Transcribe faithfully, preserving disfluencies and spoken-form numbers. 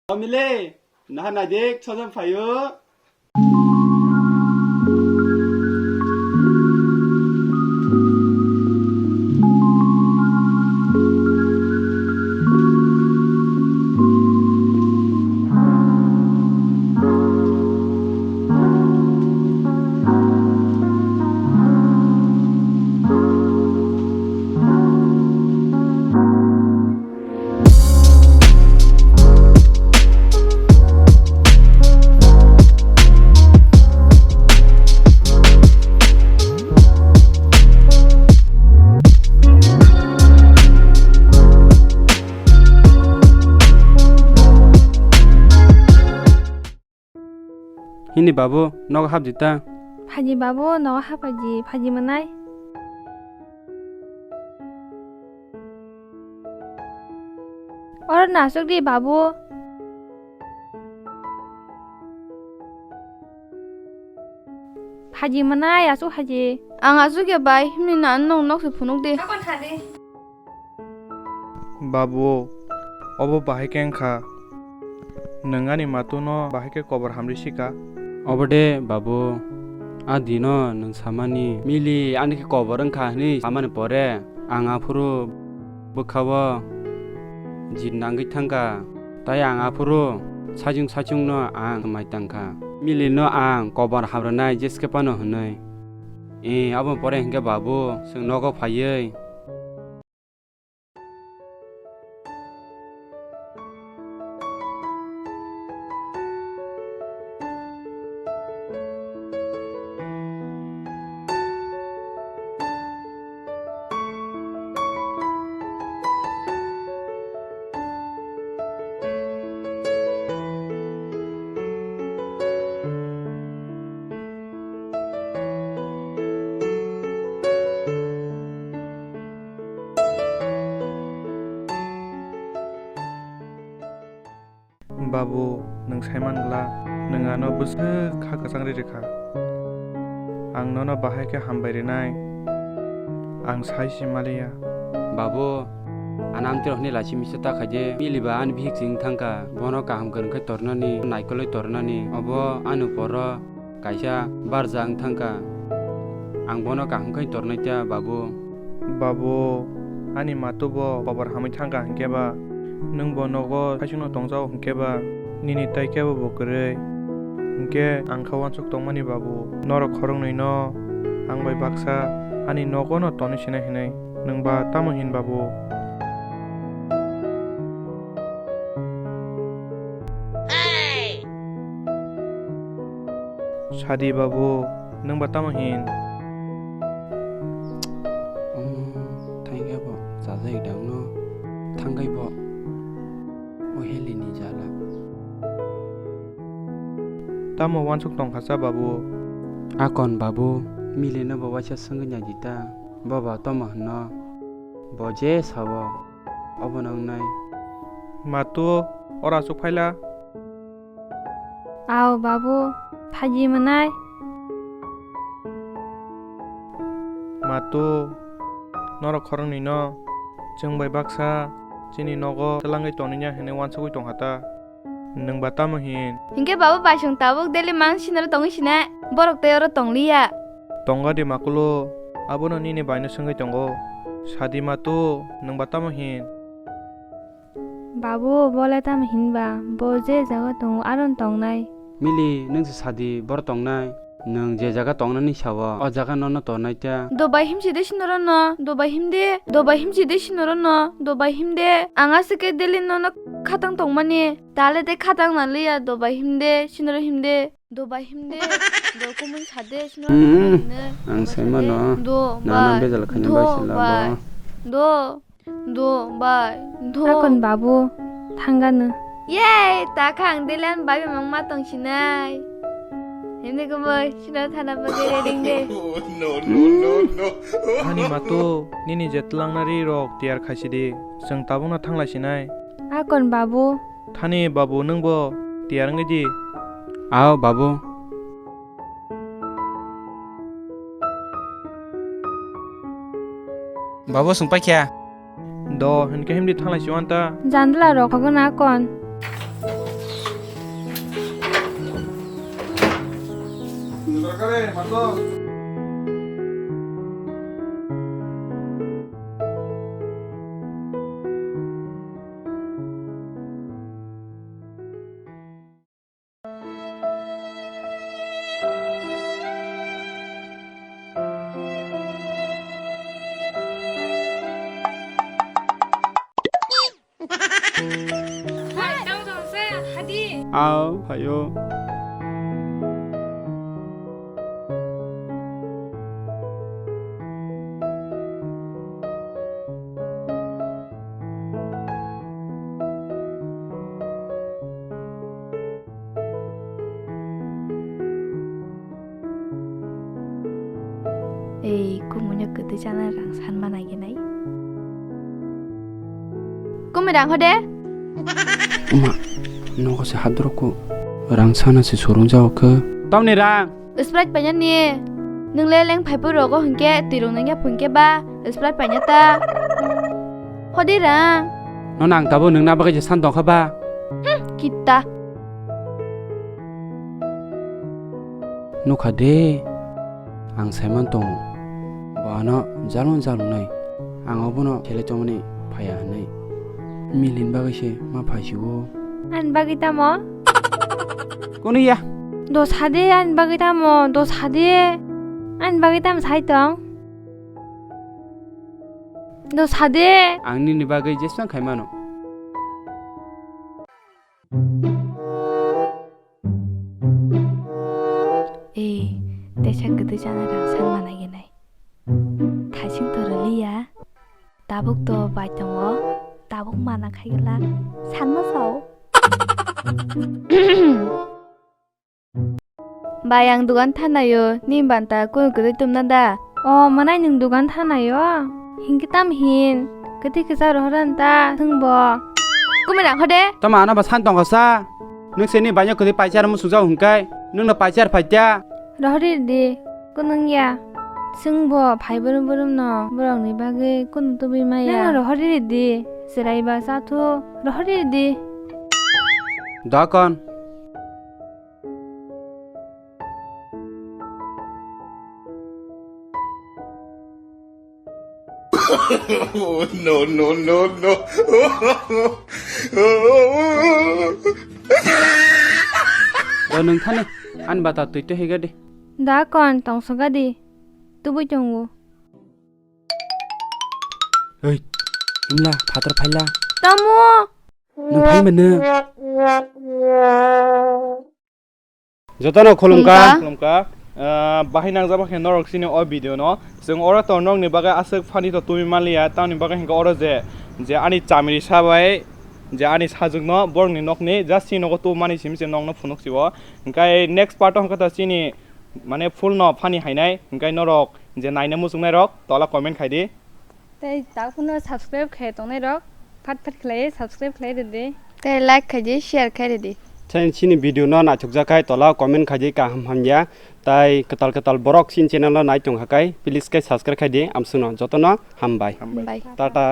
O Mili, naha naidik, sojam phaio. Hini babu, nogo hapdi ta. Phaidi babu, nogo haphaidi, phaidi mwnai. Oro nasuk di babu. Phaidi mwnai, asuk phaidi. Ang asuk ya bai, himni nan nong nok se phunuk di. Babu, obo bahai khe wngkha. Nwng ani matuno bahai khe kobor hamri sika. Obo de, babu, a dino nwng samani. Mili ani khe kobor wngkha hwnwi samani pore, ang aphuru bwkhao jit nangwi thangkha. Tai ang aphuru saichung saichungno ang mai tangkha. Milino ang kobor hamrwnai jeske phano hwnwi. E, aboni pore hinkhe babu, chwng nogo phaiwi. Babu, nwng sai man gla, nwng ano bwswk kha kwchang ri rwkha. Ang nono bahai khe hambai rinai, ang sai se maliya. Babu, ano amtwi rok hwnwi lachi misa ta khaide, Mili ba ani bihik chwng thangkha, bono kaham kwrwng khe tornani, naikolwi tornani, obo ani uporo kaisa barja wng thangkha. Ang bono kaham khe tornai ta, babu. Babu, ani matu bo kobor hamwi thangkha hinkhe ba, nwng bo nogo saichungno tongjago hinkhe ba, nini tai kebo bo kwrwi. Hinkhe ang kha uansuk tongmani babu, norok khoroknwino ang bai baksa ani nogo no tonwi sinai hinwi nwng ba tamo hin babu? Sadi babu, nwng ba tamo hin? Omo, thangya bo chajak dangno, thangkai bo o helini jala. Tamo uansuk tongkha cha babu? Akon babu, Milino bo waisa swngwi naidi ta, bo ba tamo hinno? Bo je sao, obono wngnai. Matu, ora aswk phaila? Ao babu, phaidi mwnai. Matu, norok khoroknwino chwng bai baksa chini nogo twlangwi tonwi ya hwnwi uansugwi tongkha ta. Nwng ba tamo hin? Hinkhe babu bai chwng tabuk daily mang sinaro tongwi sine, borok tei oro tongliya. Tongga di makulo, abono nini baino swngwi tongo. Sadi Matu, nwng ba tamo hin? Babu, bo le tamo hinba? Bo je jaga tongo, aron tongnai. Mili, nwng se sadi, boro tongnai. Nwng je jaga tongnani sao, o jaga nono tongnai ta. Dubai himsi de sinoro no, Dubai himde, Dubai himsi de sinoro no, Dubai himde. Ang aswk khe daily nono khatang tongmani, tale de khatang naliya, Dubai himde, sinoro himde, Dubai himde, do kumui sade, sinoro himde. Ang saimano, do nana bai, bejal khaina do bai sila bai, bo. Do. Do, bai, do. Akon babu, thangano. Yay, ta kha ang dele ani bai bai mangma tong sinai. Hindi ko bai, sino thana bagwi ready de. No, no, no, no. Ani Matu, nini je twlangna ri rok tiyar khaisi di. Chwng tabukno thanglai sinai. Akon babu. Thani babu, nwng bo tiyar wngwi di. Ao babu. Babu, swng paikha. Do, hinkhe himdi thanglai si uanta. Jandla rok hogo na kon. Hai, tamo tamo sa, hadi. Ao, phaio. Ei, kumui no kwtwi chana rang san mana gini. Kumui rang hode? Uma, nogo se hadrok ko. Rang sana se surung jao khe. Tamni rang? Sprite paina ni. Nung le leng phai poro go hwnkhe twi rung nang ya phun khe ba. Sprite paina ta. Hodi rang. No nang tabo nung na bagwi je san tong kha ba. Hmm, kita. Nukha de, ang saiman tongo, bo ano jalon jalongnai, ang obono khelai tongmani phaiya hwnwi. Milin bagwi se ma phaisio. Ani bagwi tamo? Kunu ya? Do sade ani bagwi tamo, do sade. Ani bagwi tamo sai tong? Do sade. Ang nini bagwi jeswng khaimano. Ei, tesa kwtwi chana rang san mana gini. Thaising to rwliya. Tabuk to bai tongo. Tabuk mana khai glak. Sanma sao. Bai, ang dugan thanaio, ni banta kunu kwtwi tumna da? O, mwnai nwng dugan thanaio? Hinkhe tam hin? Kwtwi kwchak rohor an ta, thwng bo. Kumui rang hode? Tamo ano ba san tongkha sa? Nwng se ni baino kwtwi paichar musuk jao hwnkai, nwng no paichar phaita? Rohor ri di, kunung ya. Chwng bo phai brum brum no, borok ni bagwi kunu tubui maya. Nwng no rohor ri di, chwrai ba cha thu, rohor ri di. Dokon. No, no, no, no. Do nwng thani, ani bata twi twi higa di. Da kon tong soga di. Tubui tongo. Oi, imla, phatar phaila. Tamo. Nwng phai mano. Jotono khulumkha. Khulumkha. Khulumkha. Ah, bahai nangjak khe norok chini o video no. Chwng oro to nokni bagwi aswk funny to tumi manliya, tamni bagwi hinkhe oro je, je ani chamiri sabai, je ani sajwkno borokni nokni just chini nogo tubumani simi se nokno phunuk sio. Hinkhe next part o hinkhe to chini mane full no funny hainai, hinkhe norok je naina muchungnai rok tola comment khai di. Tei tak phano subscribe khai tongnai rok, phat phat khlai subscribe khlai rwdi. Tei like khai di, share khai rwdi. Tei chini video no naithokjak khai tola comment khai di kaham hamya. Tei kwtal kwtal borok chini channel no nai tongkha khai please khai subscribe khai di amswkno jotono hambai. Hambai. Bye. Tata.